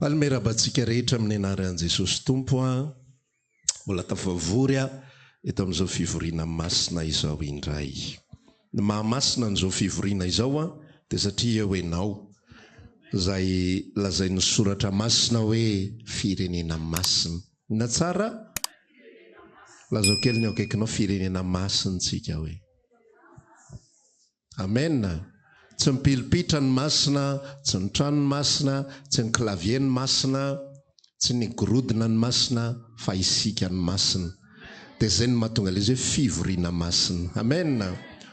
Faly miarahaba antsika rehetra amin'ny anaran'i Jesosy Tompo an! Mbola tafavory aho eto amin'izao fivoriana masina izao indray. Ny maha masina an'izao fivoriana izao an, dia satria eo ianao, izay lazain'ny soratra masina hoe firenena masina. Inona tsara? Lazao kely ny eo akaikinao, firenena masina tsika hoe. Amen! Tsy ny pilipitra no masina, tsy ny trano no masina, tsy ny clavier no masina, tsy ny gorodona no masina, fa isika no masina. Dia izay no mahatonga ilay izy hoe fivoriana masina. Amen!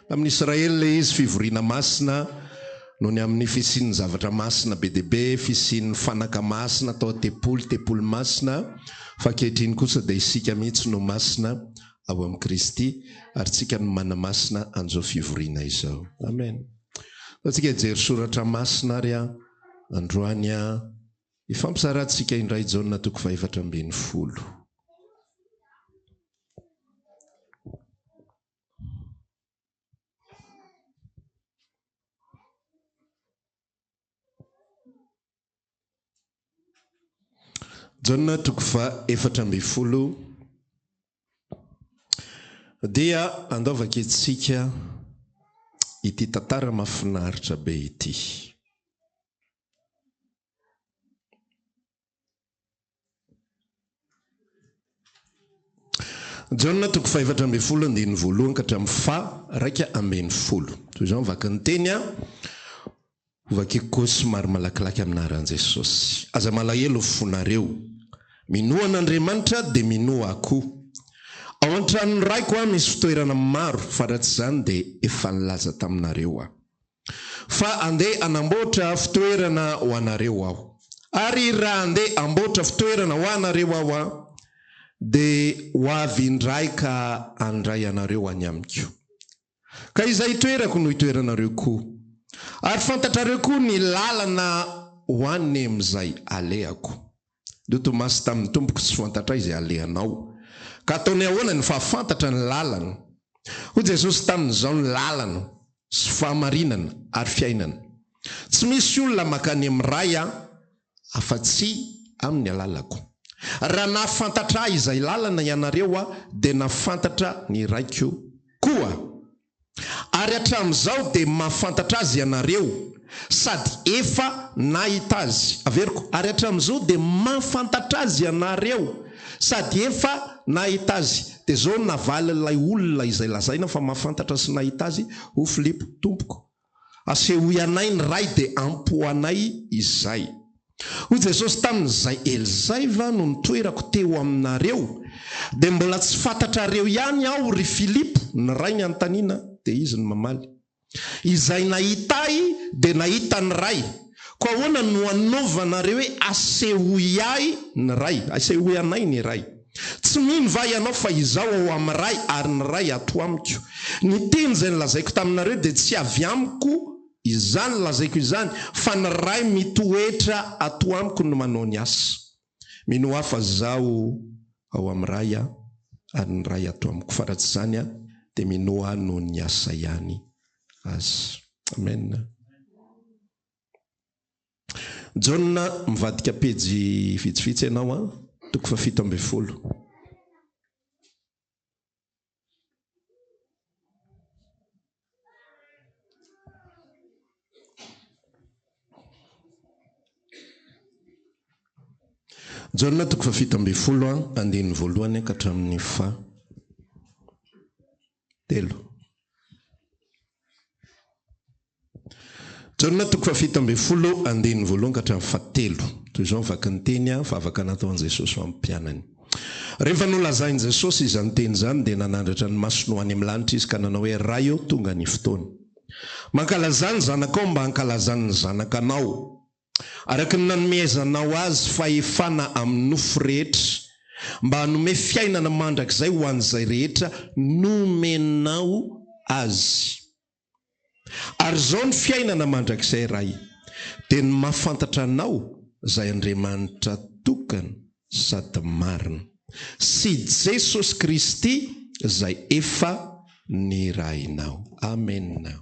Tamin'ny Israely ilay izy fivoriana masina noho ny amin'ny fisian'ny zavatra masina be dia be, fisian'ny fanaka masina tao an-tempoly, tempoly masina, fa ankehitriny kosa dia isika mihitsy no masina ao amin'i Kristy ary tsika no manamasina an'izao fivoriana izao. Amen. Fa tsika hijery soratra masina ary an, androany an, hifampizarantsika indray Jaona toko fahefatra 14. Jaona toko faha 14 dia andao vakintsika ity tantara mahafinaritra be ity. Jaona toko fahefatra 14 andininy voalohany ka hatramin'ny faha 11. Toy izao ny vaky ny teny a. Hovakiko koa somary malakilaky amin'ny anaran'i Jesosy. Aza malahelo ny fonareo. Minoa an'Andriamanitra dia minoa ahy koa. Ao an-tranon'ny Raiko aho misy fitoerana maro, fa raha tsy izany dia efa nilaza taminareo aho. Fa andeha hanamboatra fitoerana ho anareo aho. Ary raha andeha hamboatra fitoerana ho anareo aho, dia ho avy indray ka handray anareo any amiko. Ka izay itoerako no itoeranareo koa. Ary fantatrareo koa ny lalana ho any amin'izay alehako. Hoy Tomasy taminy, Tompoko, tsy fantatray izay alehanao. Ka ataonay ahoana ny fahafantatra ny lalana? Hoy Jesosy taminy, Izaho no lalana, sy fahamarinana, ary fiainana. Tsy misy olona mankany amin'ny Ray Aho, afa-tsy amin'ny alalako. Raha nahafantatra Ahy izay lalana ianareo, dia nahafantatra ny Raiko koa. Ary hatramin'izao dia mahafantatra azy ianareo, sady efa nahita azy. Averiko, ary hatramin'izao dia mahafantatra azy ianareo, sady efa nahita azy. Dia izao no navalin'ilay olona izay lazaina fa mahafantatra sy nahita azy, Hoy Filipo, Tompoko, asehoy anay ny Ray dia ampy ho anay izay. Hoy Jesosy taminy, Izay ela izay va no nitoerako teo aminareo, dia mbola tsy fantatrareo ihany Aho, ry Filipo? Ny Ray ny anontaniana, dia Izy no mamaly. Izay nahita Ahy dia nahita ny Ray. Koa ahoana no anaovanareo hoe, Asehoy ahy ny Ray? Asehoy anay ny Ray. Tsy mino va ianao fa Izaho ao amin'ny Ray ary ny Ray ato amiko? Ny teny izay nolazaiko taminareo dia tsy avy amiko Izany lazaiko izany, fa ny Ray mitoetra ato amiko no manao ny asa. Minoa fa Zaho ao amin'ny Ray aho, ary ny Ray ato amiko. Fa raha tsy izany aho, dia minoa Ahy noho ny asa ihany aza. Amen. Jaona, mivadika pejy vitsivitsy ianao an, toko faha 17. Jaona toko faha 17 andininy voalohany ka hatramin'ny faha telo. Jaona toko faha 17 andininy voalohany ka hatramin'ny fahatelo. Toy izao ny vakin'ny teny, vavaka nataon'i Jesosy ho amin'ny mpianany. Rehefa nolazain'i Jesosy izany teny izany dia nanandratra ny masony ho any amin'ny lanitra izy ka nanao hoe, Ray ô, tonga ny fotoana. Mankalazà ny Zanakao mba hankalazan'ny Zanaka anao. Araka ny nanomezanao azy fahefana amin'ny nofo rehetra, mba hanome fiainana mandrakizay ho an'izay rehetra nomenao azy. Ary izao ny fiainana mandrakizay, Ray, dia ny mahafantatra Anao, izay Andriamanitra tokana sady marina, sy Jesosy Kristy izay efa nirahinao. Amena.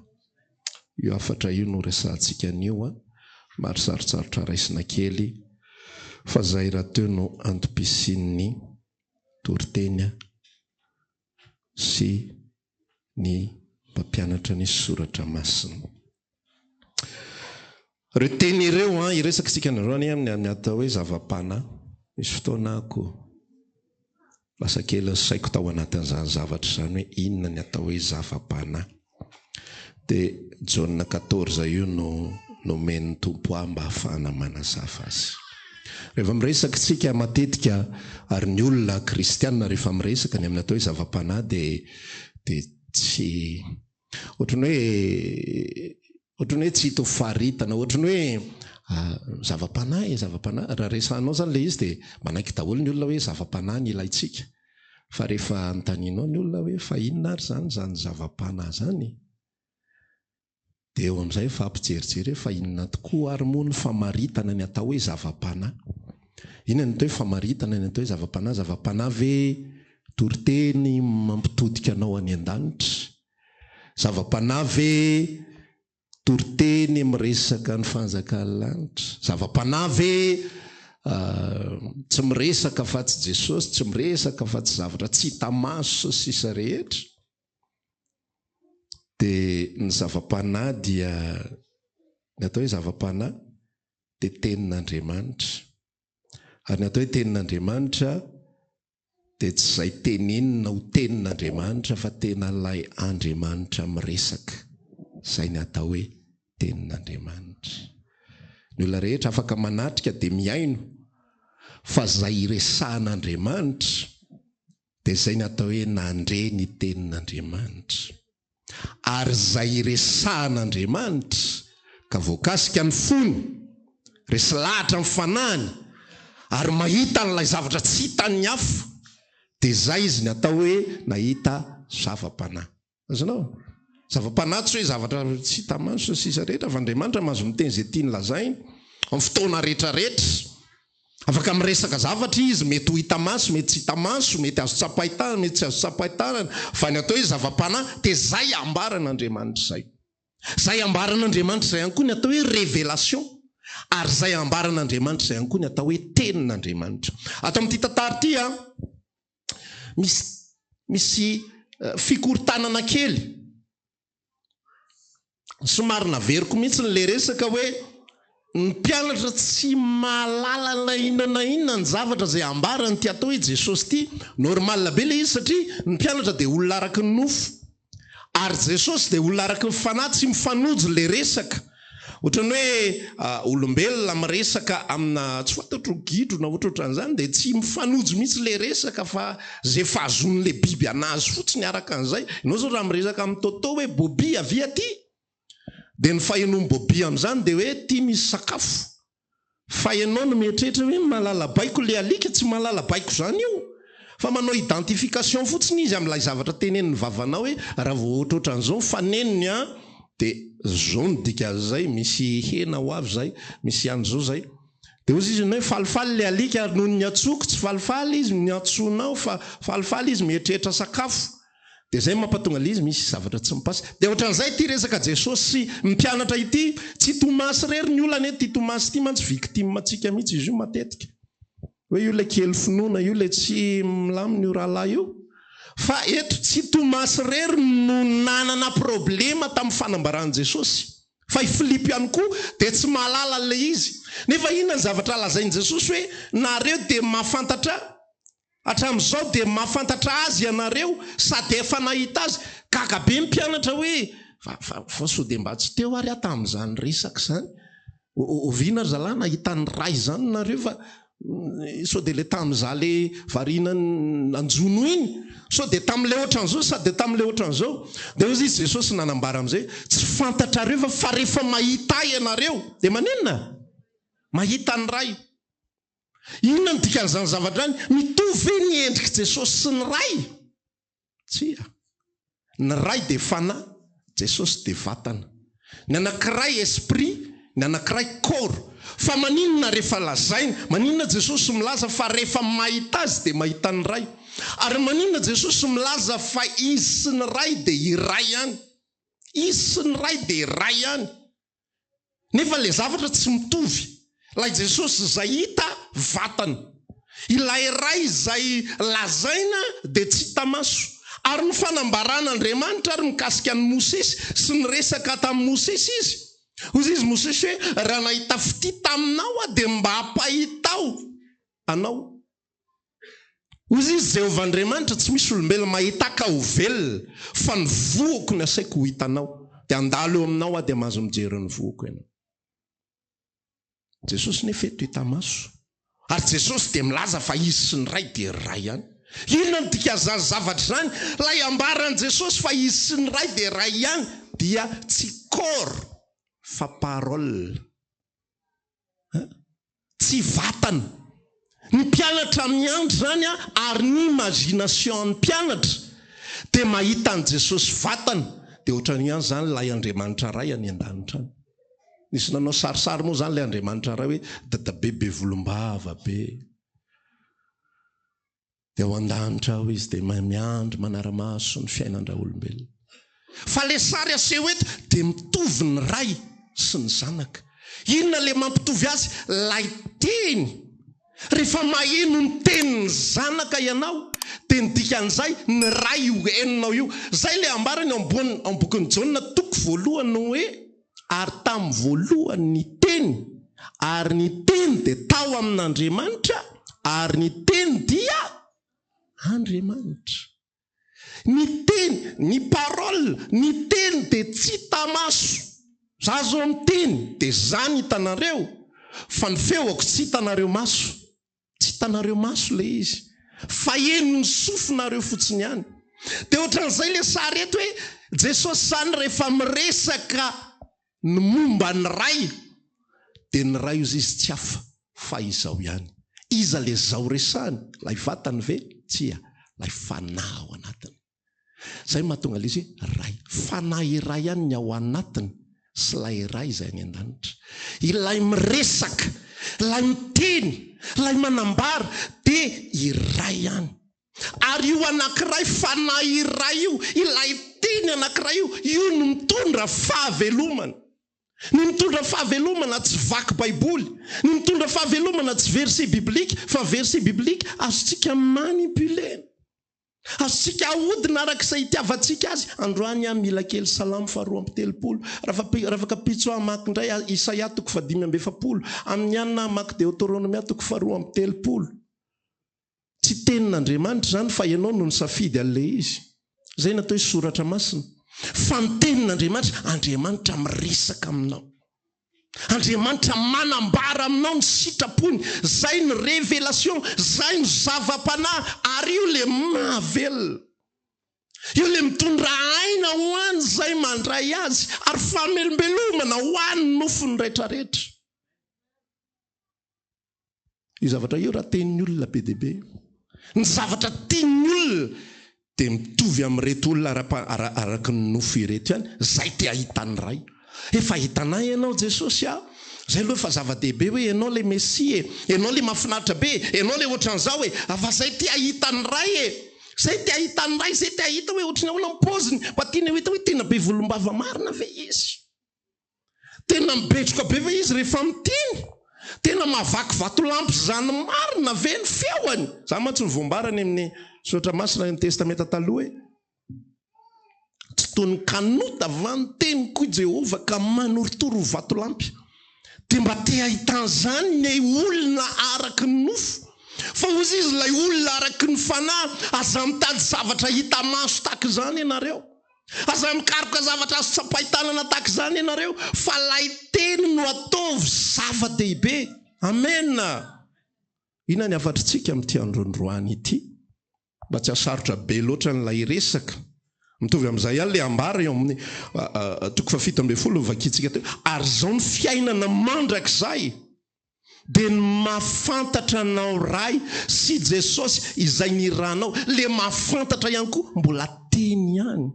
Io hafatra io no resahantsika anio an. Maro sarotsarotra raisina kely. Fa izay rahateo no antom-pisian'ny toriteny sy ny mpampianatra ny soratra masina. Ireo teny ireo an, hiresaka isika androany amin'ny amin'ny atao hoe zava-panahy. Misy fotoana aho koa lasa kely ny saiko tao anatin'izany zavatra izany hoe inona ny atao hoe zava-panahy. Dia Jaona quatorze io no nomen'ny Tompo ahy mba hahafahana manazava azy. Rehefa miresaka isika matetika ary ny olona kristiana rehefa miresaka ny amin'ny atao hoe zava-panahy dia dia tsy ohatran'ny hoe ohatran'ny hoe tsy hita ho faritana, ohatran'ny hoe zava-panahy e, zava-panahy. Raha resahanao izany ilay izy dia manaiky daholo ny olona hoe zava-panahy ny ilaintsika. Fa rehefa anontanianao ny olona hoe fa inona ary izany izany zava-panahy izany? Dia eo amin'izay mifampijerijery hoe fa inona tokoa ary moa ny famaritana ny atao hoe zava-panahy? Inona ny atao hoe famaritana ny atao hoe zava-panahy? Zava-panahy ve toriteny mampitodika anao any an-danitra? Zava-panahy ve Toriteny miresaka ny fanjakan'ny lanitra. Zava-panahy ve tsy miresaka fa tsy Jesosy, tsy miresaka fa tsy zavatra tsy hita maso sy sisa rehetra? Dia ny zava-panahy dia, ny atao hoe zava-panahy dia tenin'Andriamanitra. Ary ny atao hoe tenin'Andriamanitra dia tsy izay tenenina ho tenin'Andriamanitra fa tena ilay Andriamanitra miresaka. Izay ny atao hoe tenin'Andriamanitra. Ny olona rehetra afaka manatrika dia mihaino fa izay iresahan'Andriamanitra dia izay ny atao hoe nandre ny tenin'Andriamanitra. Ary izay iresahan'Andriamanitra ka voakasika ny fony, resy lahatra ny fanahiny, ary mahita an'ilay zavatra tsy hitan'ny hafa, dia izay izy ny atao hoe nahita zava-panahy. Azonao? Zava-panahy tsy hoe zavatra tsy hita maso sy ny sisa rehetra, fa Andriamanitra mahazo miteny izay tiany lazaina, amin'ny fotoana rehetra rehetra. Afaka miresaka zavatra izy, mety ho hita maso, mety tsy hita maso, mety azo tsapain-tanana, mety tsy azo tsapain-tanana, fa ny atao hoe zava-panahy dia izay ambaran'Andriamanitra izay. Izay ambaran'Andriamanitra izay ihany koa ny atao hoe révélation, ary izay ambaran'Andriamanitra izay ihany koa ny atao hoe tenin'Andriamanitra. Ato amin'ity tantara ity, misy misy fikorontanana kely. Somary naveriko mihitsy le resaka hoe ny mpianatra tsy mahalala na inona na inona ny zavatra izay ambaran'ity atao hoe Jesosy ity. Normal be le izy satria ny mpianatra dia olona araky ny nofo ary Jesosy dia olona araky ny fanahy, tsy mifanojo le resaka. Ohatran'ny hoe olombelona miresaka amina tsy fantatro gidro na ohatrohatran'izany dia tsy mifanojo mihitsy ilay resaka fa izay fahazoan'ilay biby anazy fotsiny araka an'izay. Ianao izao raha miresaka amin'i Toto hoe Bobby avia aty dia ny fahenoan'i Bobby amin'izany dia hoe ity misy sakafo. Fa ianao no mieritreritra hoe mahalala baiko ilay alika, tsy mahalala baiko izany io fa manao identification fotsiny izy amin'ilay zavatra tenenin'ny vavanao hoe raha vao ohatrohatran'izao ny fanenony an, dia zao no dikan'izay, misy hena ho avy izay, misy an'izao izay. Dia hozy izy hoe falifaly ilay alika ary noho ny niantsoako tsy falifaly izy niantsoanao fa falifaly izy mieritreritra sakafo. Dia izay no mampatonga ilay izy misy zavatra tsy mi-passe. Dia ohatran'izay ity resaka Jesosy sy ny mpianatra ity, tsy Tomasy irery ny olana eto, ity Tomasy ity mantsy victime antsika mihitsy izy io matetika. Hoe io ilay kely finoana, io ilay tsy milamina io rahalahy io. Fa eto tsy Tomasy irery no nanana problema tamin'ny fanambaran'i Jesosy. Fa i Filipo ihany koa dia tsy mahalala an'ilay izy. Nefa inona ny zavatra lazain'i Jesosy hoe nareo dia mahafantatra Hatramin'izao dia mahafantatra azy ianareo sady efa nahita azy. Gaga be ny mpianatra hoe, fa, fa, fa sao dia mba tsy teo ary aho tamin'izany resaka izany? Oviana ry zalahy nahita ny Ray izany nareo fa sao dia ilay tamin'izaho ilay variana nanjono iny? Sao dia tamin'ilay ohatran'izao sa dia tamin'ilay ohatran'izao? Dia hoy izy Jesosy nanambara amin'izay, tsy fantatrareo va fa rehefa mahita ahy ianareo dia maninona? Mahita ny Ray. Inona no dikan'izany zavatra izany? Mitovy ve ny endrik'i Jesosy sy ny Ray? Tsia. Ny Ray dia fanahy, Jesosy dia vatana. Ny anankiray esprit, ny anankiray corps. Fa maninona rehefa lazaina, maninona Jesosy milaza fa rehefa mahita Azy dia mahita ny Ray? Ary maninona Jesosy milaza fa Izy sy ny Ray dia iray ihany? Izy sy ny Ray dia iray ihany. Nefa ilay zavatra tsy mitovy. Ilay Jesosy izay hita vatana. Ilay Ray izay lazaina dia tsy hita maso. Ary ny fanambaran'Andriamanitra ary mikasika an'i Mosesy sy niresaka tamin'i Mosesy izy. Hoy izy Mosesy hoe, Raha nahita fitia taminao aho dia mba ampahitao anao. Hoy izy, Jehovah Andriamanitra, tsy misy olombelona mahita ahy ka ho velona, fa ny vohoko no asaiko ho hitanao. Dia handalo eo aminao aho dia mahazo mijery ny vohoko ianao. Jesosy nefa eto hita maso. Ary Jesosy dia milaza fa Izy sy ny Ray dia iray ihany. Inona no dikan'izany zavatra izany? Ilay ambaran'i Jesosy fa Izy sy ny Ray dia iray ihany dia tsy corps fa parole. Hein? Tsy vatana. Ny mpianatra miandry izany ary ny imagination an'ny mpianatra dia mahita an'i Jesosy vatana dia ohatran'ny ihany izany ilay Andriamanitra Ray any an-danitra any. Nisy nanao sarisary moa izany ilay Andriamanitra Ray hoe dadabe be volombava be. Dia ao an-danitra ao izy dia miandry manara-maso ny fiainan-draolombelona. Fa ilay sary aseho eto dia mitovy ny Ray sy ny Zanaka. Inona ilay mampitovy azy? Ilay Teny. Rehefa maheno ny tenin'ny Zanaka ianao dia ny dikan'izay ny Ray io henonao io. Izay ilay ambarany ao amin'ny bokin'i Jaona toko voalohany hoe ary tamin'ny voalohany ny Teny, ary ny Teny dia tao amin'Andriamanitra, ary ny Teny dia Andriamanitra. Ny Teny, ny Parole, ny Teny dia tsy hita maso. Za zao miteny dia za ny hitanareo, fa ny feoko tsy hitanareo maso. Tsy hitanareo maso ilay izy fa henon'ny sofinareo fotsiny ihany. Dia ohatran'izay ilay sary eto hoe Jesosy izany rehefa miresaka ny momba ny Ray dia ny Ray ozy izy tsy hafa fa izao ihany. Iza ilay zao resahiny? Ilay vatany ve? Tsia, ilay fanahy ao anatiny. Izay no mahatonga ilay izy hoe Ray. Fanahy iray ihany ny ao anatiny sy ilay Ray izay any an-danitra. Ilay miresaka, ilay miteny, ilay manambara dia iray ihany. Ary io anankiray fanahy iray io, ilay teny anankiray io, io no mitondra fahavelomana. Ny mitondra fahavelomana tsy vaky baiboly, ny mitondra fahavelomana tsy verset biblique, fa verset biblique azontsika manipuler-na. Azontsika ahodina araka izay itiavantsika azy. Androany aho mila kely Salamo faharoa amby telopolo. Rafakampitso aho hamaky indray Isaia toko fahadimy amby efapolo. Amin'ny alina aho hamaky Deoteronomia toko faharoa amby telopolo. Tsy tenin'Andriamanitra izany fa ianao no nisafidy an'ilay izy. Izay no atao hoe soratra masina. Fa ny tenin'Andriamanitra, Andriamanitra miresaka aminao. Andriamanitra manambara aminao ny sitrapony, zay ny révélation, zay ny zava-panahy, ary io le mahavelona. Io le mitondra aina ho an izay mandray azy, ary famelombelomana ho an ny nofony retraretra. Io zavatra io raha tenin'ny olona be dia be. Ny zavatra tian'ny olona dia mitovy amin'ireto olona araka ny nofo ireto ihany, izay te hahita ny Ray. Efa hitanay ianao Jesosy a! Izay aloha efa zava-dehibe hoe ianao ilay Mesia e! Ianao ilay mahafinaritra be e! Ianao ilay ohatran'izao e! Fa izay te hahita ny Ray e! Izay te hahita ny Ray, izay te hahita hoe ohatran'ny ahoana ny paoziny, mba tiany ho hita hoe tena be volombava marina ve izy? Tena mibetroka be ve izy rehefa miteny? Tena mahavaky vatolampy izany marina ve ny feony? Izany mantsy no voambara any amin'ny Soratra Masina any amin'ny Testamenta Taloha hoe, Tsy toy ny kanota va ny teniko, hoy Jehovah, ka manorotoro ho vatolampy? Dia mba te hahita an'izany ny olona araka ny nofo. Fa hoy izy, ilay olona araka ny fanahy, aza mitady zavatra hita maso tahaka izany ianareo. Aza mikaroka zavatra azo tsapain-tanana tahaka izany ianareo, fa ilay teny no ataovy zava-dehibe. Amena! Inona ny hafatritsika amin'ity androandroany ity? Mba tsy hahasarotra be loatra an'ilay resaka. Mitovy amin'izay ihany ilay ambara eo amin'ny toko fahafito ambin'ny folo novakintsika teo. Ary izao ny fiainana mandrakizay. Dia ny mahafantatra anao Ray sy Jesosy izay nirahanao, le mahafantatra ihany koa mbola teny ihany.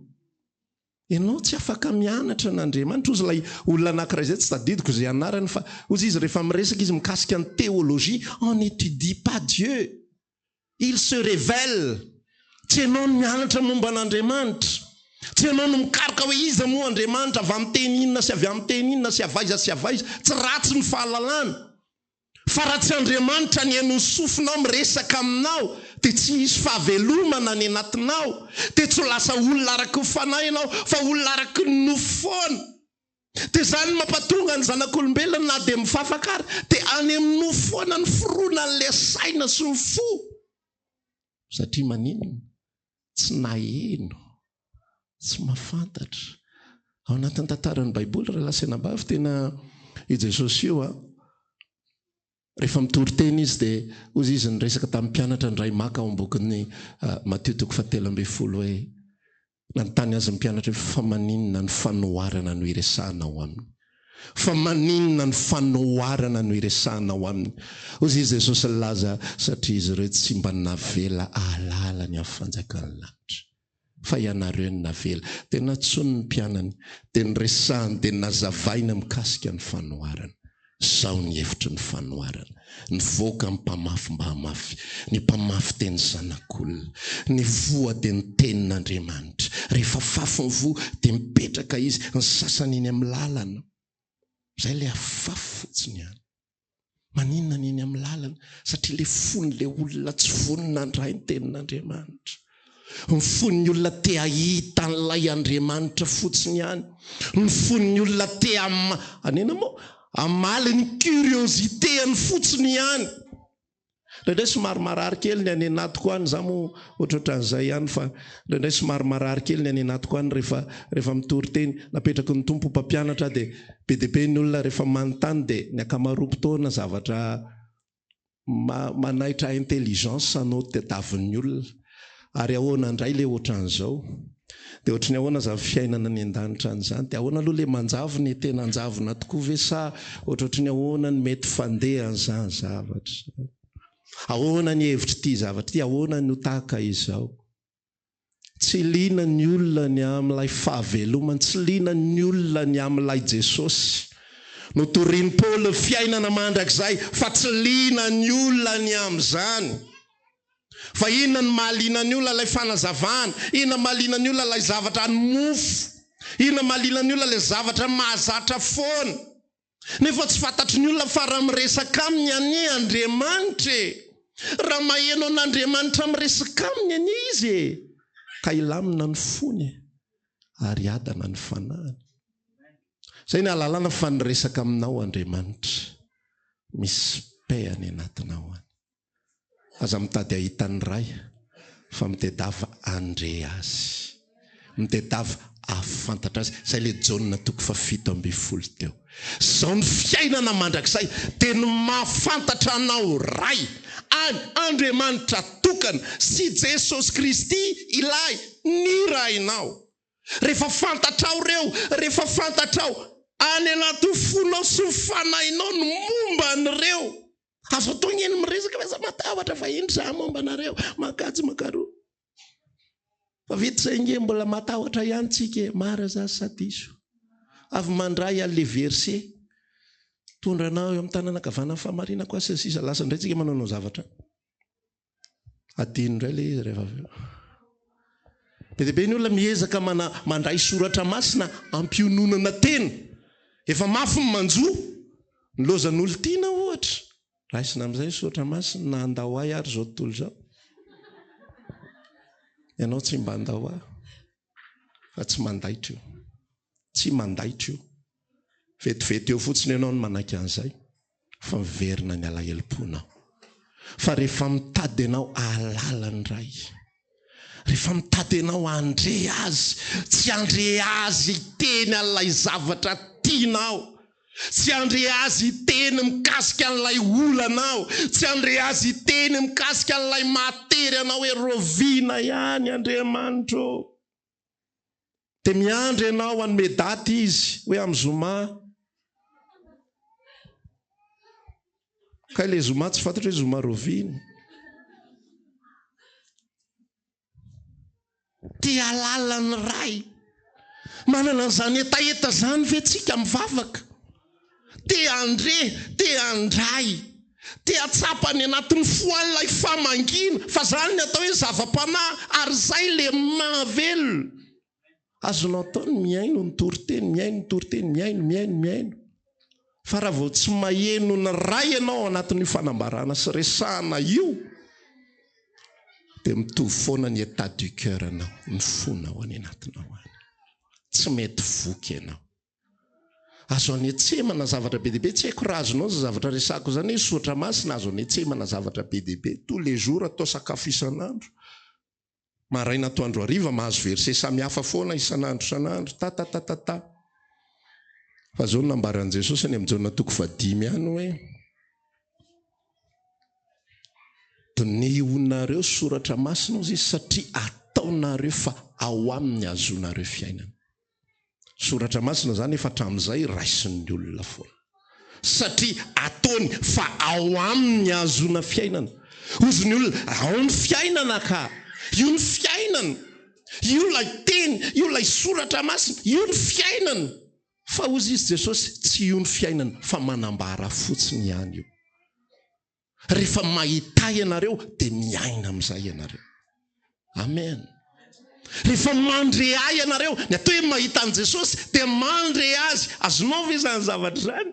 Ianao tsy afaka mianatra an'Andriamanitra, hozy ilay olona anankiray izay, tsy tadidiko izay anarany fa hozy izy rehefa miresaka izy mikasika ny théologie, on n'étudie pas Dieu. Il se révèle. Tsy ianao no mianatra momba an'Andriamanitra. Tsy ianao no mikaroka hoe iza moa Andriamanitra, avy amin'ny teny inona sy avy amin'ny teny inona sy avy aiza sy avy aiza. Tsy ratsy ny fahalalana. Fa raha tsy Andriamanitra nihaino ny sofinao miresaka aminao dia tsy hisy fahavelomana any anatinao, dia tsy ho lasa olona araky ny fanahy ianao fa olona araky ny nofo foana. Dia izany no mampatonga ny zanak'olombelona na dia mivavaka ary dia any amin'ny nofo foana ny fironan'ilay saina sy ny fo. Satria maninona? Tsy naheno, tsy mahafantatra. Ao anatin'ny tantaran'ny Baiboly rahalahy sy anabavy, tena i Jesosy io an, rehefa mitory teny izy dia hozy izy niresaka tamin'ny mpianatra indray maka ao am-bokin'ny Matio toko fahatelo ambin'ny folo hoe, Nanontany azy ny mpianatra hoe, Fa maninona ny fanoharana no iresahanao aminy? Fa maninona ny fanoharana no iresahanao aminy? Hoy izy Jesosy nilaza, Satria izy ireo tsy mba navela hahalala ny amin'ny fanjakan'ny lanitra, fa ianareo no navela. Dia nantsoiny ny mpianany, dia niresahany, dia nazavainy mikasika ny fanoharana. Izao ny hevitry ny fanoharana, Nivoaka ny mpamafy mba hamafy, ny mpamafy dia ny Zanak'olona, ny voa dia ny Tenin'Andriamanitra. Rehefa afafy ny voa dia mipetraka izy, ny sasany eny amin'ny lalana. Izay ilay afafy fotsiny ihany. Maninona ny eny amin'ny lalana? Satria ilay fon'ilay olona tsy vonona handray ny Tenin'Andriamanitra. Ny fon'ny olona te hahita an'ilay Andriamanitra fotsiny ihany. Ny fon'ny olona te hama, anena moa? Hamaly ny curiosité-ny fotsiny ihany. Indraindray somary marary kely ny any anatiko any, za moa ohatrohatran'izay ihany fa indraindray somary marary kely ny any anatiko any rehefa rehefa mitory teny. Napetraky ny Tompo ho mpampianatra aho dia be dia be ny olona rehefa manontany dia ny ankamaroam-potoana zavatra Manaitra intelligence no tadiavin'ny olona. Ary ahoana indray le ohatran'izao? Dia ohatry ny ahoana izany fiainana any an-danitra any izany? Dia ahoana aloha le manjavona e? Tena hanjavona tokoa ve sa ohatrohatry ny ahoana ny mety fandehan'izany zavatra izany? Ahoana ny hevitr'ity zavatra ity? Ahoana ny ho tahaka izao? Tsy liana ny olona ny amin'ilay fahavelomana, tsy liana ny olona ny amin'ilay Jesosy. Notorin'i Paoly ny fiainana mandrakizay, fa tsy liana ny olona ny amin'izany. Fa inona no mahaliana ny olona? Ilay fanazavana. Inona mahaliana ny olona? Ilay zavatra ny mofo. Inona mahaliana ny olona? Ilay zavatra mahazatra foana. Nefa tsy fantatry ny olona fa raha miresaka aminy anie Andriamanitra e! Raha maheno an'Andriamanitra miresaka aminy anie izy e! Ka hilamina ny fony e! Ary hiadana ny fanahiny. Izay ny ahalalana fa niresaka aminao Andriamanitra. Misy paix any anatinao any. Aza mitady hahita ny Ray fa mitedava handre Azy. Mitedava hahafantatra Azy. Izay ilay Jaona toko faha-17 teo. Izao ny fiainana mandrakizay dia ny mahafantatra Anao Ray, any Andriamanitra tokana, sy Jesosy Kristy ilay nirahinao. Rehefa fantatrao ireo, rehefa fantatrao any anatin'ny fonao sy ny fanahinao ny momba an'ireo, Azo atao anie ny miresaka fa aza matahotra fa indry za momba anareo, mankatsy mankaroa. Fa vita izay nge mbola matahotra ihany tsika e, marina za sa diso? Avy mandray an'le verset, tondra anao eo amin'ny tanana ankavanan'ny fahamarinako aho sy ny sisa, lasa indray tsika manaonao zavatra. Adino indray ilay izy rehefa avy eo. Be dia be ny olona miezaka mana, mandray soratra masina ampiononana tena. Efa mafy ny manjo. Ny lozan'olon-tiana ohatra. Raisina amin'izay ny soratra masina na handao ahy ary izao tontolo izao. Ianao tsy mba handao ahy. Fa tsy mandaitra io. Tsy mandaitra io. Vetivety eo fotsiny ianao no manaiky an'izay fa miverina ny alahelom-ponao. Fa rehefa mitady ianao hahalala ny Ray, rehefa mitady ianao handre Azy, tsy handre Azy hiteny an'ilay zavatra tianao, tsy handre Azy hiteny mikasika an'ilay olanao, tsy handre Azy hiteny mikasika an'ilay mahatery anao hoe rahoviana ihany Andriamanitra ô. Dia miandry ianao hanome daty izy hoe amin'ny zoma. Kay ilay zoma tsy fantatra hoe zoma rahoviana. Te hahalala ny Ray. Manana an'izany hetaheta izany ve tsika mivavaka? Te handre, te handray, te hahatsapa any anatin'ny fo any ilay famangiana, fa izany ny atao hoe zava-panahy ary izay ilay mahavelona. Azonao atao ny mihaino ny toriteny, mihaino ny toriteny, mihaino, mihaino, mihaino. Fa raha vao tsy maheno ny Ray ianao ao anatin'io fanambarana sy resahana io, dia mitovy foana ny état du cœur anao, ny fonao any anatinao any. Tsy mety voky ianao. Azo anetsemana zavatra be dia be, tsy haiko raha azonao izany zavatra resahako izany hoe soratra masina azo anetsemana zavatra be dia be, tous les jours atao sakafo isan'andro. Maraina atoandro hariva mahazo verset samihafa foana isan'andro isan'andro tatatatata. Fa zao no nambaran'i Jesosy any amin'ny Jaona toko fahadimy any hoe dinihonareo soratra masina ozy izy satria ataonareo fa ao aminy azonareo fiainana. Soratra masina zany efa hatramin'izay raisin'ny olona foana. Satria ataony fa ao aminy ny ahazoana fiainana. Hozy ny olona, ao ny fiainana ka! Io ny fiainana! Io ilay teny, io ilay soratra masina, io ny fiainana! Fa hozy izy Jesosy, tsy io ny fiainana fa manambara fotsiny ihany io. Rehefa mahita ianareo dia miaina amin'izay ianareo. Amen. Rehefa mandre ahy ianareo, ny atao hoe mahita an'i Jesosy dia mandre azy. Azonao ve izany zavatra izany?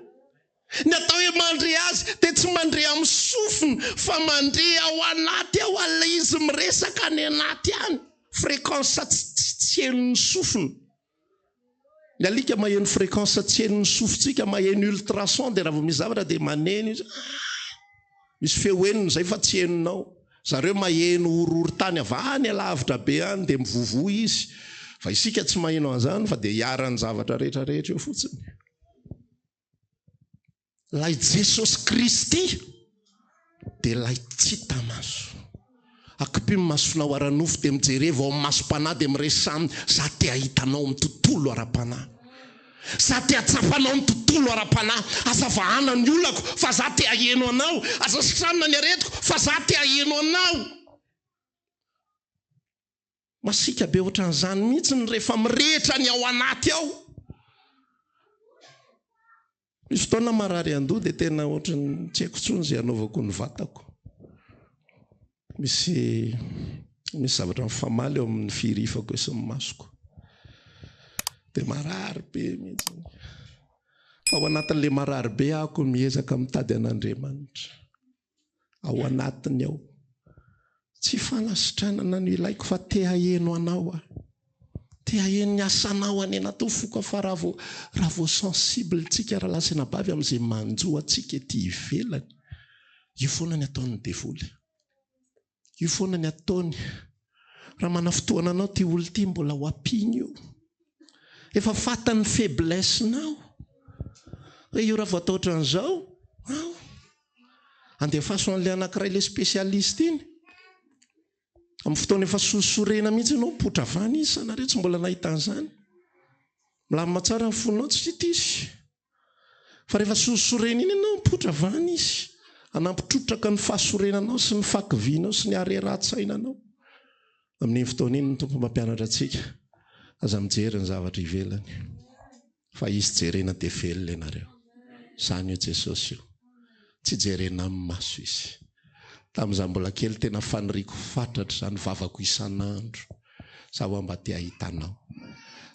Ny atao hoe mandre azy dia tsy mandre amin'ny sofina fa mandre ao anaty ao, ilay izy miresaka any anaty any. Fréquence tsy tsy henon'ny sofina. Ny alika maheno fréquence tsy henon'ny sofintsika, maheno ultrason dia raha vao misy zavatra dia maneno izy. Misy feo henony izay fa tsy henonao. Zareo maheno horohorontany avy any alavitra be any dia mivovoa izy. Fa isika tsy maheno an'izany fa dia iharan'ny zavatra rehetra rehetra eo fotsiny. Ilay Jesosy Kristy dia ilay tsy hita maso. Akipio ny masonao ara-nofo dia mijereva ao amin'ny masom-panahy dia miresaha aminy, Za te hahita anao amin'ny tontolo ara-panahy. Za te hahatsapa anao amin'ny tontolo ara-panahy. Aza vahana ny olako fa za te haheno anao. Aza sitranina ny aretiko fa za te haheno anao. Masiaka be ohatran'izany mihitsy ny rehefa mirehitra ny ao anaty ao. Misy fotoana marary andoha dia tena ohatran'ny tsy haiko intsony izay hanaovako ny vatako. Misy misy zavatra mifamaly eo amin'ny fihirifako eo sy ny masoko. Dia marary be mihitsy. Fa ao anatin'ilay marary be aho ko miezaka mitady an'Andriamanitra. ao anatiny ao. Tsy fanasitranana no ilaiko fa te haheno anao aho. Te haheno ny asanao any anaty foko aho fa raha vao raha vao sensible tsika rahalahy sy anabavy amin'izay manjo antsika ety ivelany, io foana ny ataon'ny devoly. Io foana ny ataony. Raha manafotoana anao ity olona ity mbola ho ampiany io. Efa fantany ny faiblesse-nao. Hoe io raha vao atao ohatran'izao, ao. Andefaso an'ilay anankiray ilay spécialiste iny. Amin'ny fotoana efa sosorena mihitsy ianao, mipoitra avy any izy, sanareo tsy mbola nahita an'izany. Milamina tsara ny fonao, tsy hita izy. Fa rehefa sorisorena iny ianao, mipoitra avy any izy. Hanampy trotraka ny fahasorenanao sy ny fahakivianao sy ny harerahan-tsainanao. Amin'iny fotoana iny ny Tompo mampianatra antsika, aza mijery ny zavatra ivelany, fa Izy jerena dia velona ianareo. Izany io Jesosy io. Tsy jerena amin'ny maso Izy. Tamin'izaho mbola kely tena faniriako fatratra izany vavako isan'andro. Za hoa mba te hahita anao.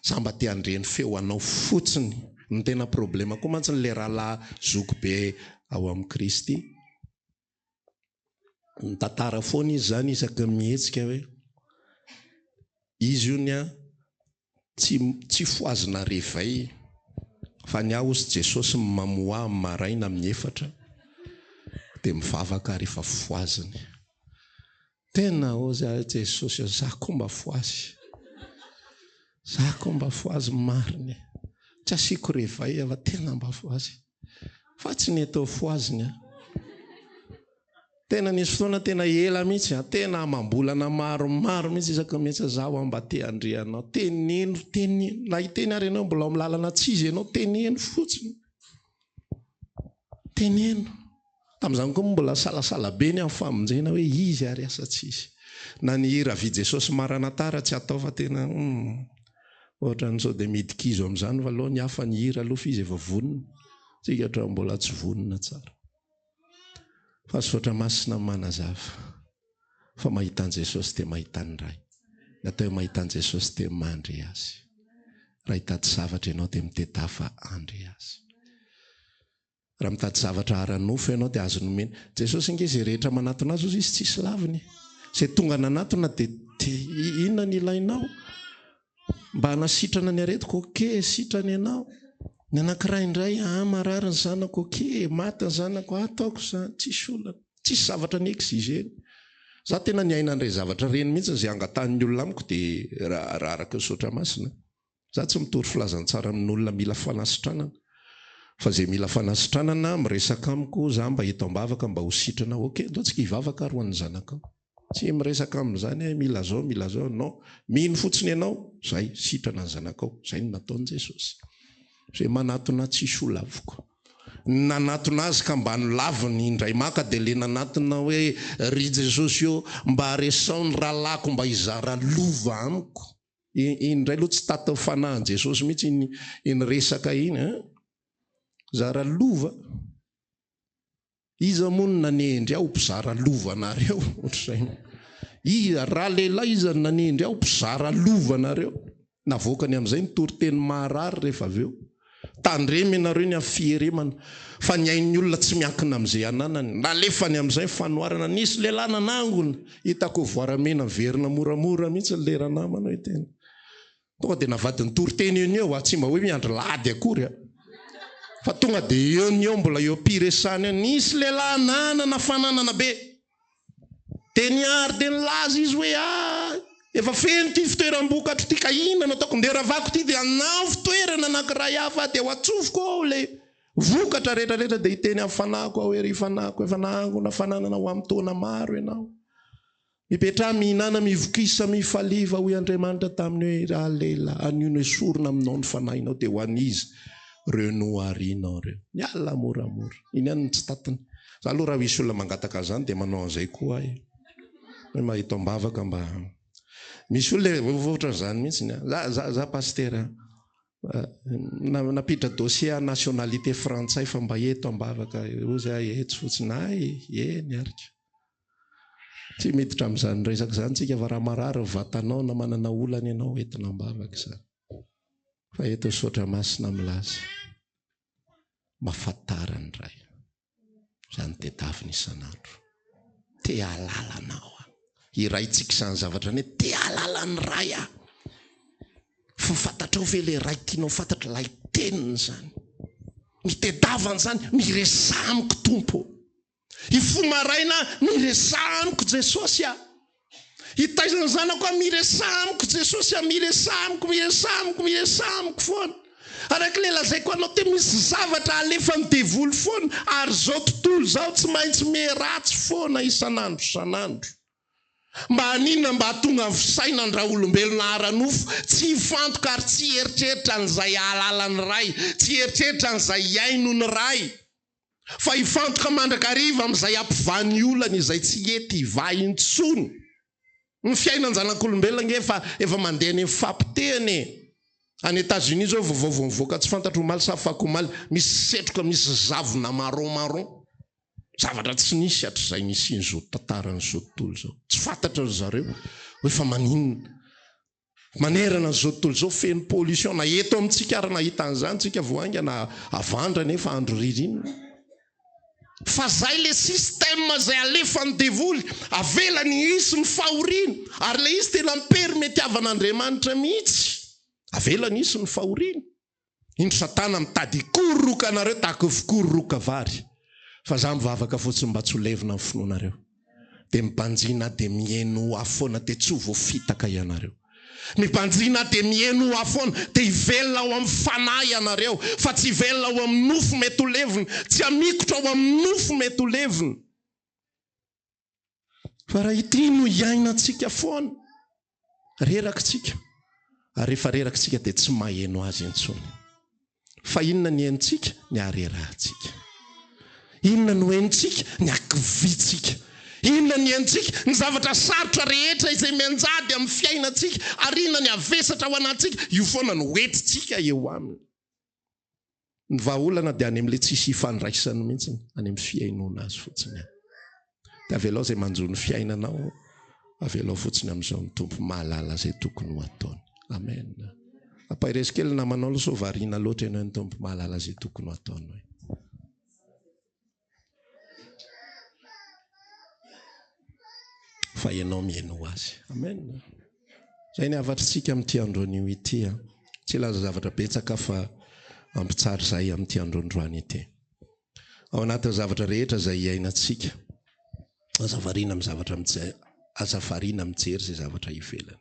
Za mba te handre ny feo anao fotsiny. Ny tena problema koa mantsy le rahalahy zoky be ao amin'i Kristy. Mitantara foana izy zany isaky ny mihetsika hoe izy io ny tsy tsy fohazina réveil fa ny ahy hozy Jesosy mamoha ahy maraina amin'ny efatra dia mivavaka ary efa fohaziny. Tena hozy ahy Jesosy ô, za koa mba fohazy. Za koa mba fohazy marina e. Tsy asiako réveil fa tena mba fohazy. Fa tsy nety ho fohaziny aho. Tena nisy fotoana tena ela mihitsy an, tena amam-bolana maromaro mihitsy isaky ny mihetsika za hoa mba te handre anao. Teneno, teneno. Na hiteny ary ianao mbola ao amin'ny lalana tsy izy ianao, teneno fotsiny. Teneno. Tamin'izany koa moa mbola nisalasala be ny amin'ny famonjena hoe izy ary asa tsy izy. Na ny hira Avia Jesosy Maranatha ara tsy atao fa tena hum. Ohatran'ny sao dia midi-kizo amin'izany fa aleo ny hafa ny hira aloha fa izy efa vonona. Tsika hatramin'ny mbola tsy vonona tsara. Fa Soratra Masina manazava fa mahita an'i Jesosy dia mahita ny Ray. Ny atao hoe mahita an'i Jesosy dia mandre Azy. Raha hitady zavatra ianao dia mitetafa handre Azy. Raha mitady zavatra ara-nofo ianao dia azony omena. Jesosy ange izay rehetra manatona azy hozy izy tsisy laviny e. Izay tonga nanatona dia dia inona ny ilainao? Mba hanasitrana ny aretiko, ok, sitrana ianao. Ny anankiray indray, ah marary ny zanako, ok, maty ny zanako, ah ataoko izany, tsisy olana. Tsisy zavatra ni-exiger-ny. Za tena niaina an'ireny zavatra ireny mihitsy, izay angatahin'ny olona amiko dia raha araka ny Soratra Masina. Za tsy mitory filazantsara amin'olona mila fanasitranana. Fa izay mila fanasitranana miresaka amiko za mba eto ambavaka mba ho sitrana, ok, ndao tsika hivavaka ary ho an'ny zanakao. Tsy miresaka amin'izany hoe mila zao mila zao, non. Mino fotsiny ianao, zay, sitrana ny zanakao. Zay no nataon'i Jesosy. Izay manatona tsisy ho laviko. Ny nanatona azy ka mba nolaviny indray maka dia le nanatona hoe ry Jesosy ô, mba resao ny rahalahiko mba hizara lova amiko. Iny indray aloha tsy tatin'ny fanahin'i Jesosy mihitsy iny iny resaka iny an. Zara lova. Iza moa no nanendry ahy ho mpizara lova anareo? Ohatr'izay. Iza, ralehilahy iza no nanendry ahy ho mpizara lova anareo? Navoakany amin'izay ny toriteny maharary rehefa avy eo. Tandremo ianareo ny amin'ny fieremana, fa ny ain'ny olona tsy miankina amin'izay ananany. Nalefany amin'izay ny fanoharana. Nisy lehilahy nanangona. Hitako voaramena miverina moramora mihitsy ilay ranamana hoe tena. Tonga dia navadiny toriteny eo no eo, tsy mba hoe miandry lahady akory a. Fa tonga dia eo no eo mbola eo am-piresahana eo. Nisy lehilahy nanana fananana be. Dia niary dia nilaza izy hoe ah, efa feno ity fitoeram-bokatro ity ka inona no ataoko? Ndeha ravako ity dia hanao fitoerana anankiray hafa dia ho atsofoko ao ilay vokatra rehetra rehetra dia hiteny amin'ny fanahiko aho hoe ry fanahiko efa nahangona fananana ho amin'ny taona maro ianao. Mipetraha, mihinàna, mivokisa, mifaliva, hoy Andriamanitra taminy hoe, Ralehilahy, anio no esorina aminao ny fanahinao, dia ho an'iza ireo noharinao ireo? Miala moramora. Iny ihany no tsy tatiny. Za aloha raha misy olona mangataka an'izany dia manao an'izay koa aho e. Hoe mba eto am-bavaka mba. Misy olona ohatran'izany mihitsy. Za, za, za pasitera. Nampiditra dossier aho nationalité frantsay fa mba eto am-bavaka. Hozy aho etsy fotsiny. Hay, eny ary ka. Tsy miditra amin'izany resaka izany tsika fa raha marary ny vatanao na manana olana ianao entina am-bavaka izany. Fa eto ny Sotra Masina milaza mafatara ny Ray. Izany tedavina isan'andro. Te hahalala anao aho. Iraintsika izany zavatra izany hoe te hahalala ny Ray aho. Fa fantatrao ve ilay Ray tianao fantatra ilay teniny izany? Mitedavana izany, miresaha amiko Tompo. Hifoha maraina aho, miresaha amiko Jesosy a! Hitaiza ny zanako aho, miresaha amiko Jesosy a! Miresaha amiko, miresaha amiko, miresaha amiko foana. Araka ilay lazaiko anao teo, misy zavatra alefan'ny devoly foana ary izao tontolo izao tsy maintsy miheratsy foana isan'andro isan'andro. Mba haninona? Mba hahatonga ny fisainan-draolombelona ara-nofo tsy hifantoka ary tsy hieritreritra an'izay hahalala ny Ray, tsy hieritreritra an'izay hihaino ny Ray. Fa hifantoka mandrakariva amin'izay hampivaha ny olany izay tsy hety hivaha intsony. Ny fiainan-janak'olombelona ange efa efa mandeha any amin'ny fahapotehana e! Any Etats-Unis izao vaovao vao nivoaka tsy fantatro omaly sa afakomaly, misy setroka misy zavona marron marron. Zavatra tsy nisy hatrizay nisian'izao tantaran'izao tontolo izao. Tsy fantatry ry zareo hoe fa maninona. Manerana an'izao tontolo izao feno pollution na eto amintsika ary nahita an'izany tsika vao haingana havandra nefa andro ririnina. Fa zay le système zay alefan'ny devoly, avelany hisy ny fahoriana ary le izy tena mi-permetiavan'Andriamanitra mihitsy, avelany hisy ny fahoriana. Indro satana mitady hikororoka anareo tahaka io fikororoka vary. Fa za mivavaka fotsiny mba tsy ho levona ny finoanareo. Dia mibanjina aho dia mihenoa ahy foana dia tsy ho voafitaka ianareo. Mibanjina aho dia mihenoa ahy foana dia hivelona ao amin'ny fanahy ianareo fa tsy hivelona ao amin'ny nofo mety ho levona, tsy hamikotra ao amin'ny nofo mety ho levona. Fa raha ity no iainantsika foana, reraka tsika, ary rehefa reraka tsika dia tsy maheno azy intsony. Fa inona ny henontsika? Ny harerahantsika. Inona no henontsika? Ny hakiviantsika. Inona ny henontsika? Ny zavatra sarotra rehetra izay mianjady amin'ny fiainantsika, ary inona ny havesatra ao anatintsika? Io foana no entintsika eo aminy. Ny vahaolana dia any amin'ilay tsisy ifandraisany mihitsy, any amin'ny fihainoana azy fotsiny any. Dia avelao izay manjo ny fiainanao, avelao fotsiny amin'izao ny Tompo mahalala izay tokony ho ataony. Amen. Ampaherezo kely ny namanao aloha sao variana loatra ianao ny Tompo mahalala izay tokony ho ataony. Fa ianao mihainoa azy. Amen. Izay ny hafatritsika amin'ity andro anio ity. Tsy hilaza zavatra betsaka aho fa ampy tsara izay amin'ity andro androany ity. Ao anatin'ny zavatra rehetra izay iainantsika, aza variana amin'ny zavatra aza variana mijery izay zavatra ivelany.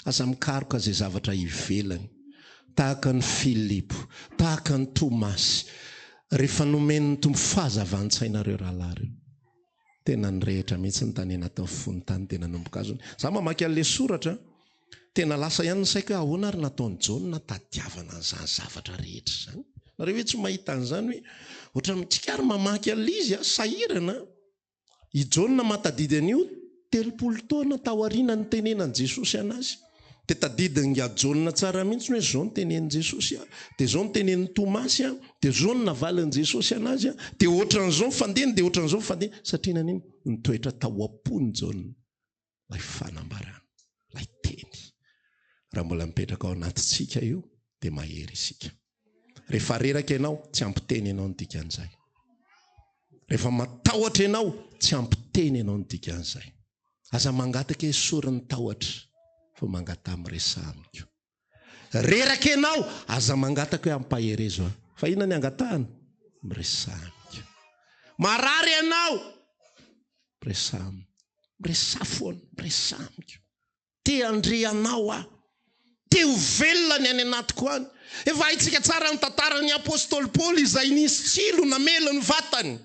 Aza mikaroka izay zavatra ivelany. Tahaka an'i Filipo, tahaka an'i Tomasy, rehefa nomen'ny Tompo fahazavan-tsaina ireo rahalahy ireo. Tena nirehitra mihitsy ny tany anatin'ny fony tany dia nanomboka azony. Za mamaky an'ilay soratra, tena lasa ihany ny saiko hoe ahoana ary nataon'i Jaona tadiavana an'izany zavatra rehetra izany. Nareo ve tsy mahita an'izany hoe ohatran'ny tsika ary mamaky an'ilay izy a, sahirana. I Jaona mahatadidy an'io 30 taona taoriana nitenenan'i Jesosy an'azy. Dia tadidin'i Jaona tsara mihitsy hoe izao no tenenin'i Jesosy, dia izao no tenenin'i Tomasy, dia izao no navalin'i Jesosy an'azy, dia ohatran'izao ny fandehany, dia ohatran'izao ny fandehany. Satria naninona? Nitoetra tao am-pon'i Jaona ilay fanambarana, ilay teny. Raha mbola mipetraka ao anatintsika io, dia mahery isika. Rehefa reraka ianao, tsy ampy teny ianao ny dikan'izay. Rehefa matahotra ianao, tsy ampy teny ianao ny dikan'izay. Aza mangataka esory ny tahotra fa mangataha miresaha amiko. Reraka ianao, aza mangataka hoe ampaherezo aho. Fa inona ny angatahana? Miresaha amiko. Marary ianao, miresaha amiko. Miresaha foana, miresaha amiko. Te handre anao aho. Te ho velona ny any anatiko any. Efa haintsika tsara ny tantaran'ny apostoly Paoly izay nisy tsilo namely ny vatany.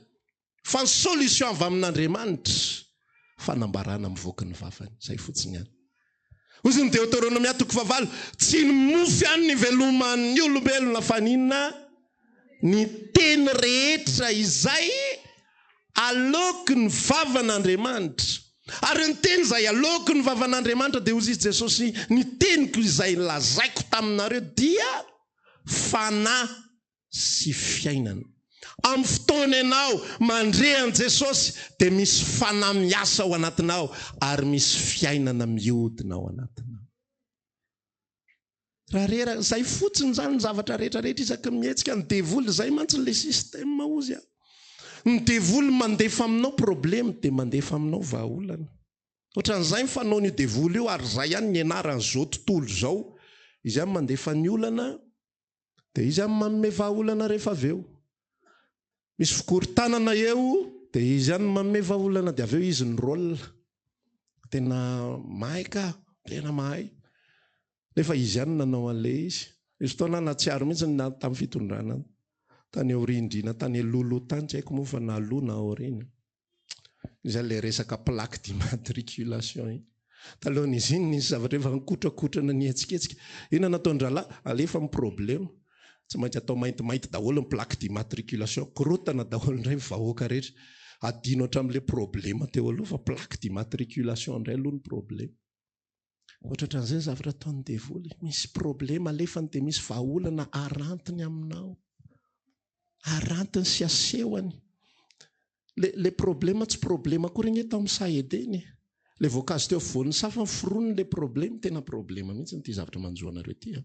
Fa ny solution avy amin'Andriamanitra, fanambarana mivoaka ny vavany. Izay fotsiny ihany. Hoy ny Deoteronomia toko fahavalo, tsy ny mofo ihany ny iveloman'ny olombelona fa ny inona? Ny teny rehetra izay aloky ny vavan'Andriamanitra. Ary ny teny izay aloky ny vavan'Andriamanitra dia hoy izy Jesosy, ny teniko izay lazaiko taminareo dia fanahy sy fiainana. Amin'ny fotoana ianao mandre an'i Jesosy dia misy fanahy miasa ao anatinao ary misy fiainana mihodina ao anatinao. Raha reraka, izay fotsiny izany ny zavatra rehetra rehetra isaky ny mihetsika ny devoly, izay mantsy ilay système hozy a. Ny devoly mandefa aminao problème dia mandefa aminao vahaolana. Ohatran'izay ny fanaon'io devoly io ary izay ihany ny nianaran'izao tontolo izao. Izy ihany mandefa ny olana Dia izy ihany manome vahaolana rehefa avy eo. Misy fikorontanana eo, dia izy ihany manome vahaolana, dia avy eo izy ny rôle. Tena mahay ka, tena mahay. Nefa izy ihany nanao an'ilay izy. Nisy fotoana aho nahatsiaro mihitsy na tamin'ny fitondrana tany aoriandriana tany alohaloha tany, tsy haiko moa fa na aloha na aoriana. Izay ilay resaka plaque d'immatriculation iny. Talohan'izy iny nisy zavatra efa nikotrakotrana nihetsiketsika. Inona nataon-drahalahy? Alefa ny problema. Tsy maintsy atao maintimainty daholo ny plaque d'immatriculation. Korontana daholo indray ny vahoaka rehetra. Adino hatramin'ilay problema teo aloha fa plaque d'immatriculation indray aloha ny problema. Ohatrohatran'izay ny zavatra ataon'ny devoly. Misy problema alefany dia misy vahaolana arantiny aminao. Arantiny sy asehony. Le, le problema tsy problema akory ange tao amin'ny saha Edena e. Le voankazo teo afovoan'ny saha fa foroniny le problema. Tena problema mihitsy ity zavatra manjo anareo ity a.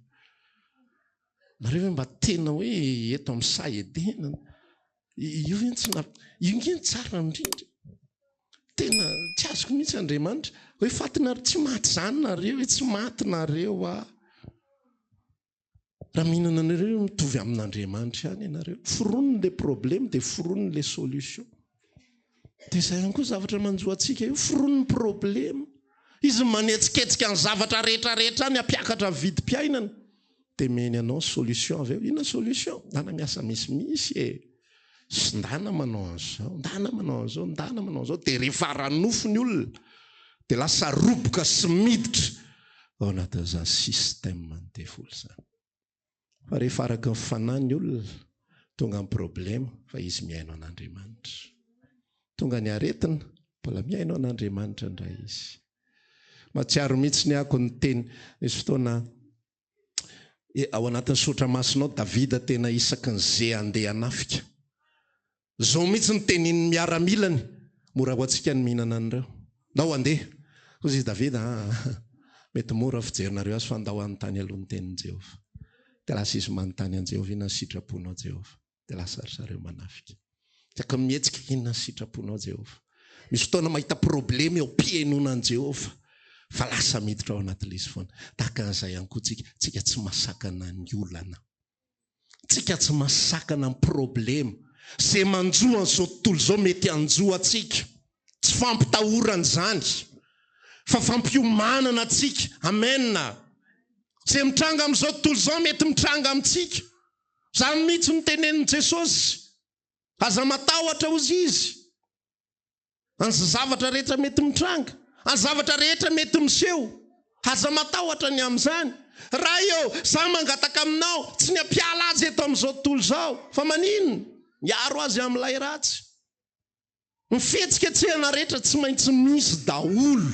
Nareo ve mba tena hoe eto amin'ny saha Edena? Io ve tsy na, io nge ny tsara indrindra. Tena tsy azoko mihitsy Andriamanitra. Hoe faty nareo, tsy maty izany nareo, hoe tsy maty nareo ah. Raha mihinana anareo mitovy amin'Andriamanitra ihany ianareo. Foroniny le problème dia foroniny le solution. Dia izay ihany koa zavatra manjo antsika io, foroniny problème. Izy manetsiketsika ny zavatra rehetra rehetra any hampiakatra ny vidim-piainana. Dia meny anao solution avy eo. Inona solution? Ndana miasa misimisy e. Sy ndana manao an'izao, ndana manao an'izao, ndana manao an'izao. Dia rehefa ara-nofo ny olona, dia lasa roboka sy miditra ao anatin'izany système ny devoly izany. Fa rehefa araka ny fanahy ny olona, tonga ny problema fa izy mihaino an'Andriamanitra. Tonga ny aretina, mbola mihaino an'Andriamanitra indray izy. Mahatsiaro mihitsy ny ako ny teny, nisy fotoana ao anatin'ny soratra masina ao Davida tena isaky ny ze handeha hanafika. Zao mihitsy ny tenin'ny miaramilany, mora ho antsika ny mihinana an'ireo. Ndao handeha. Hoy izy Davida, ah, mety mora fijerinareo azy fa ndao hanontany aloha ny tenin'i Jehovah. Dia lasa izy manontany an'i Jehovah, inona ny sitraponao Jehovah? Dia lasa ry zareo manafika. Isaky ny mihetsika, inona ny sitraponao Jehovah? Misy fotoana mahita problema eo am-pihainoana an'i Jehovah, fa lasa miditra ao anatin'ilay izy foana. Tahaka an'izay ihany koa tsika, tsika tsy mahasakana ny olana. Tsika tsy mahasakana ny problema. Izay manjo an'izao tontolo izao mety hanjo antsika. Tsy fampitahorana izany, fa fampiomanana antsika. Amen. Izay mitranga amin'izao tontolo izao mety mitranga amintsika. Izany mihitsy no tenenin'i Jesosy. Aza matahotra hozy izy. An'izay zavatra rehetra mety mitranga, an'izay zavatra rehetra mety miseho. Aza matahotra ny amin'izany. Ray ô, za mangataka aminao, tsy ny hampiala azy eto amin'izao tontolo izao, fa maninona? Miaro azy amin'ilay ratsy. Ny fihetsiketsehana rehetra tsy maintsy misy daholo.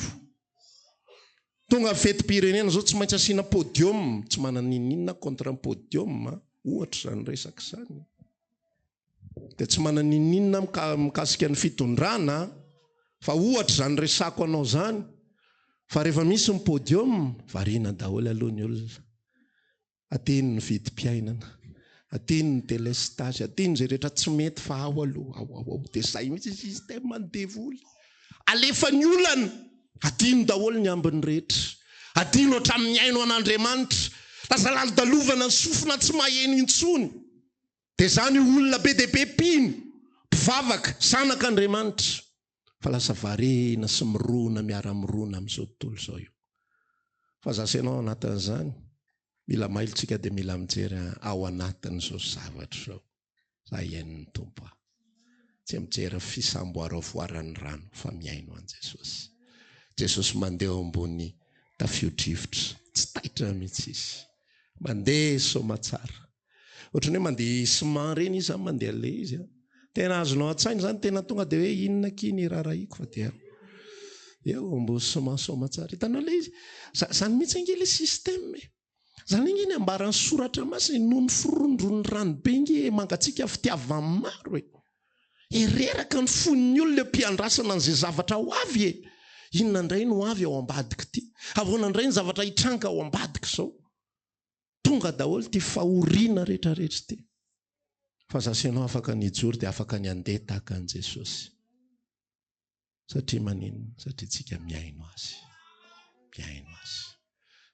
Tonga ny fetim-pirenena izao tsy maintsy asiana podium, tsy manana n'inon'inona contre ny podium, ohatra izany resaka izany. Dia tsy manana n'inon'inona mikasika ny fitondrana fa ohatra izany resako anao izany fa rehefa misy ny podium, variana daholo aloha ny olona. Adino ny vidim-piainana, adino ny délestage, adino izay rehetra tsy mety fa ao aloha, ao, ao, ao. Dia izay mihitsy ny système ny devoly. Alefa ny olana, adino daholo ny ambiny rehetra. Adino hatramin'ny mihaino an'Andriamanitra. Lasa lalodalovana ny sofina tsy maheno intsony. Dia izany io olona be dia be mpino, mpivavaka, zanak'Andriamanitra. Fa lasa variana sy mirona miara-mirona amin'izao tontolo izao io. Fa za sy ianao ao anatin'izany, mila mailo tsika dia mila mijery ao anatin'izao zavatra izao. Za hihaino ny Tompo aho. Tsy mijery ny fisamboaravoaran'ny rano fa mihaino an'i Jesosy. Jesosy mandeha eo ambony tafio-drivotra, tsy taitra mihitsy izy. Mandeha soamatsara. Ohatran'ny hoe mandeha ciment ireny izy zany mandeha ilay izy an. Tena azonao an-tsaina izany, tena tonga dia hoe inona akia ny raharahiako fa dia eo ambony ciment soamatsara. Hitanao ilay izy? Zany mihitsy ange ilay système e. Zany ange ny ambaran'ny soratra masina e, noho ny firondron'ny rano be ange mangatsiaka fitiavan'ny maro e. E reraka ny fon'ny olona eo am-piandrasana an'izay zavatra ho avy e. Inona indray no ho avy ao ambadik'ity? Ahoana indray ny zavatra hitranga ao ambadik'izao? Tonga daholo ity fahoriana rehetra rehetra ity. Fa za sy ianao afaka ny hijoro dia afaka ny handeha tahaka an'i Jesosy. Satria maninona? Satria tsika mihaino Azy. Mihaino Azy.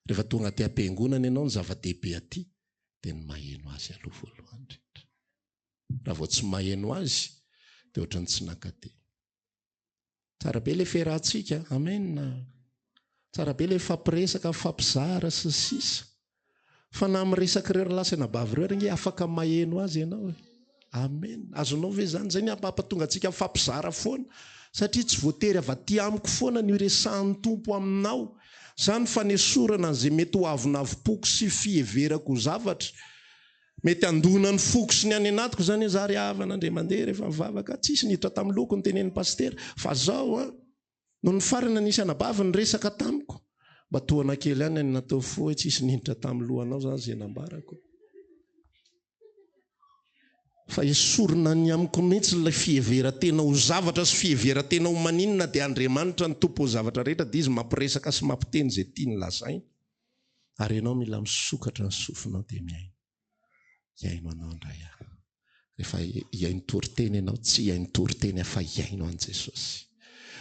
Rehefa tonga aty am-piangonana ianao ny zava-dehibe aty dia ny maheno Azy aloha voalohany indrindra. Raha vao tsy maheno Azy dia ohatran'ny tsy nankaty. Tsara be le fiarahantsika, amen. Tsara be le mifampiresaka, mifampizara sy ny sisa. Fa na miresaka ireo rahalahy sy anabavy ireo ary ange afaka maheno azy ianao e. Amen. Azonao ve izany? Izay ny hampahatonga antsika mifampizara foana. Satria tsy voatery avy aty amiko foana no iresahan'ny Tompo aminao. Izany fanesorana an'izay mety ho avonavom-poko sy fiheverako ho zavatra. Mety handona ny foko sy ny any anatiko izany hoe za ry havana indray mandeha rehefa mivavaka tsisy niditra tamin'ny lohako ny tenenin'ny pasitera fa zao an! Nony farany nisy anabavy niresaka tamiko mba tohana kely ihany ny natao fo hoe tsisy niditra tamin'ny lohanao zany izay nambarako fa esorina ny amiko mihitsy ilay fiheveran-tena ho zavatra sy fiheveran-tena ho maninona dia Andriamanitra ny tompon'ny zavatra rehetra dia izy mampiresaka sy mampiteny izay tiany lazaina. Ary ianao mila misokatra ny sofinao dia mihaino. Hihaino anao indray aho. Rehefa hihaino toriteny ianao, tsy hihaino toriteny aho fa hihaino an'i Jesosy.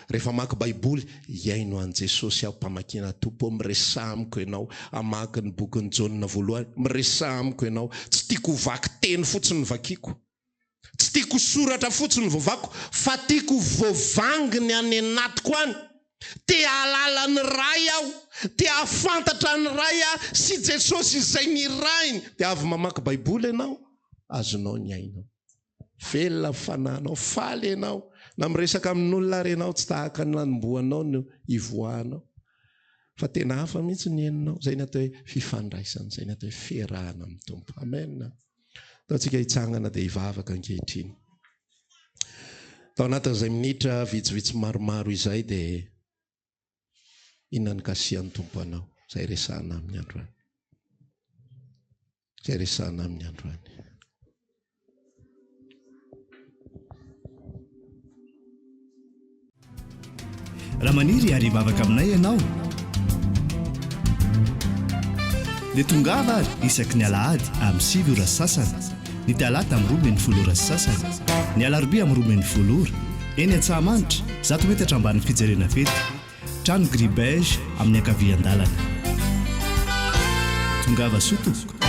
Rehefa mamaky Baiboly, hihaino an'i Jesosy aho, mpamakiana Tompo ô, miresaha amiko ianao. Hamaky ny bokin'i Jaona voalohany, miresaha amiko ianao. Tsy tiako ho vaky teny fotsiny ny vakiko. Tsy tiako ho soratra fotsiny ny voavako fa tiako ho voavangy ny any anatiko any. Te hahalala ny Ray aho, te hahafantatra ny Ray aho sy Jesosy izay nirahiny. Dia avy mamaky Baiboly ianao, azonao ny ainao. Velona ny fanahinao, faly ianao. Na miresaka amin'olona ary ianao, tsy tahaka ny nanombohanao no ivoahanao. Fa tena hafa mihitsy ny henonao. Izay ny atao hoe fifandraisana, izay ny atao hoe fiarahana amin'ny Tompo. Amen. Ataontsika hitsangana dia hivavaka ankehitriny. Tao anatin'izay minitra vitsivitsy maromaro izay dia inona ny kasihan'ny Tompo anao izay resahana aminy androany. Izay resahana aminy androany. Raha maniry ary hivavaka aminay ianao dia tongava ary isaky ny alahady amin'ny 9 ora sy sasany, ny talata amin'ny 12 ora sy sasany, ny alarobia amin'ny 12 ora. Eny Antsahamanitra, zato metatra ambanin'ny fijerena fety. Trano gris beige amin'ny ankavian-dalana. Tongava soa tompoko.